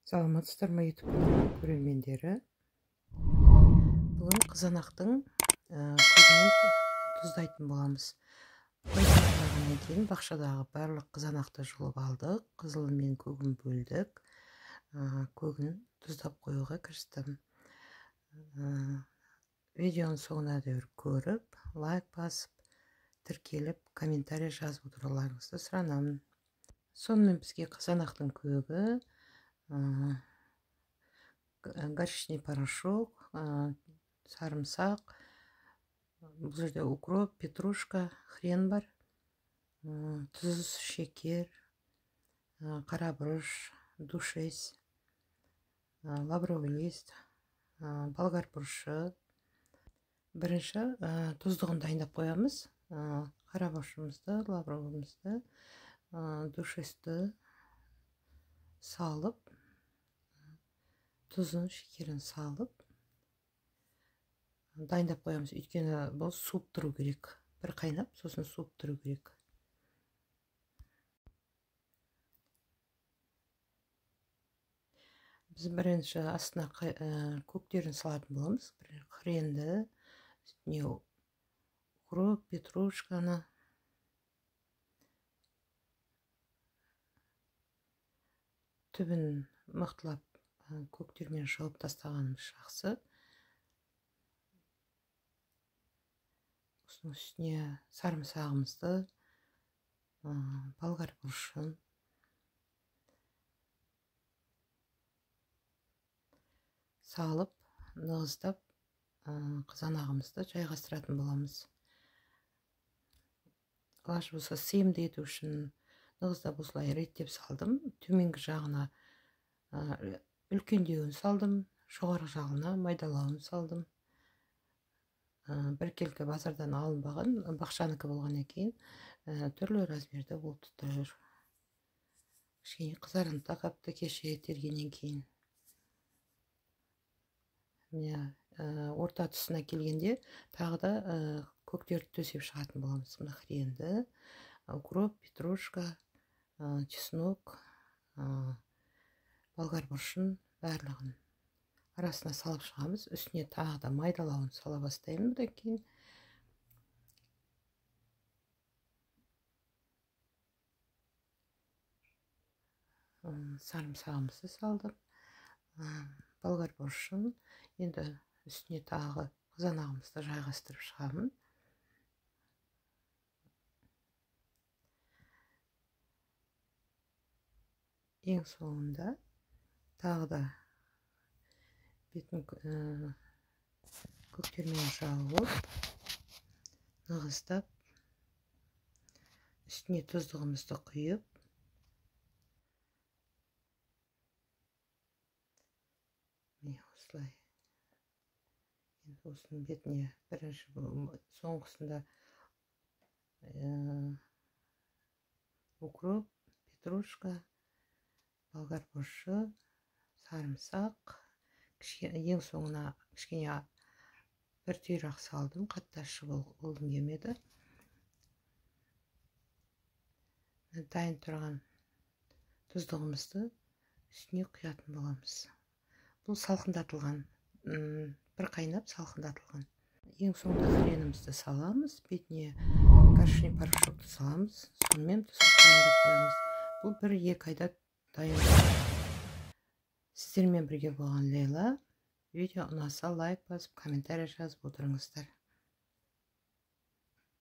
Саламатсыздар ма YouTube каналының көрермендері. Бүгін қызанақтың көгінен тұздайтын боламыз. Тұздағаннан кейін бақшадағы барлық қызанақты жұлып алдық, қызылы мен көгін бөлдік. Көгін тұздап қоюға кірістім. Видеоның соңына дейін көріп, лайк басып, тіркеліп, комментарий жазып отыруларыңызды сұранамын. Сонымен бізге қызанақтың көгі, горчичный порошок, сарымсақ, бұл жерде укроп, петрушка, хрен бар, тұз, шекер, қара бұрыш, душес, лавровый лист, болгар бұрышы. Бірінші тұздығын дайындап қоямыз. Қара бұрышымызды, лавровымызды, душесті салып, тұзын, шекерін салып дайындап қоямыз. Өйткені бұл суып тұру керек. Бір қайнап, сосын суып тұру керек. Біз бірінші астына көктерін салатын боламыз. Хренді, үстіне укроп, петрушканы. Түбін мықтылап көктермен жауып тастағанымыз жақсы. Осының үстіне сарымсағымызды, болгар бұрышын, салып, нығыздап қызанағымызды жайғастыратын боламыз. Лаж болса сыйымды ету үшін нығыздап осылай реттеп салдым. Төменгі жағына үлкендеуін салдым, жоғарғы жағына майдалауын салдым. Біркелкі базардан алынбаған, бақшанікі болғаннан кейін түрлі размерде болып тұр. Кішкене қызарынып та қапты кеше тергеннен кейін. Міне, орта тұсына келгенде тағы да көктерді төсеп шығатын боламыз. Мына хренді, укроп, петрушка, чеснок, болгар бұрышын барлығын арасына салып шығамыз. Үстіне тағы да майдалауын сала бастаймын. Бұдан кейін сарымсағымызды салдым, болгар бұрышын. Енді үстіне тағы қызанағымызды жайғастырып шығамын. Ең соңында тағы да бетін көктермен жауып, нығыздап, үстіне тұздығымызды құйып, міне осылай. Енді осының бетіне бірінші соңғысында укроп, петрушка, болгар бұрышы, сарымсақ, ең соңына кішкене бір түйір салдым, қатты ащы болғым келмеді. Дайын тұрған тұздығымызды үстіне құятын боламыз. Бұл салқындатылған, бір қайнап салқындатылған. Ең соңында хренімізді саламыз, бетіне горчичный порошокты саламыз, сонымен тұздық дайындап қоямыз. Бұл 1-2 айда дайын. Сіздермен бірге болған Лейла. Видео ұнаса лайк басып, комментарий жазып отырыңыздар.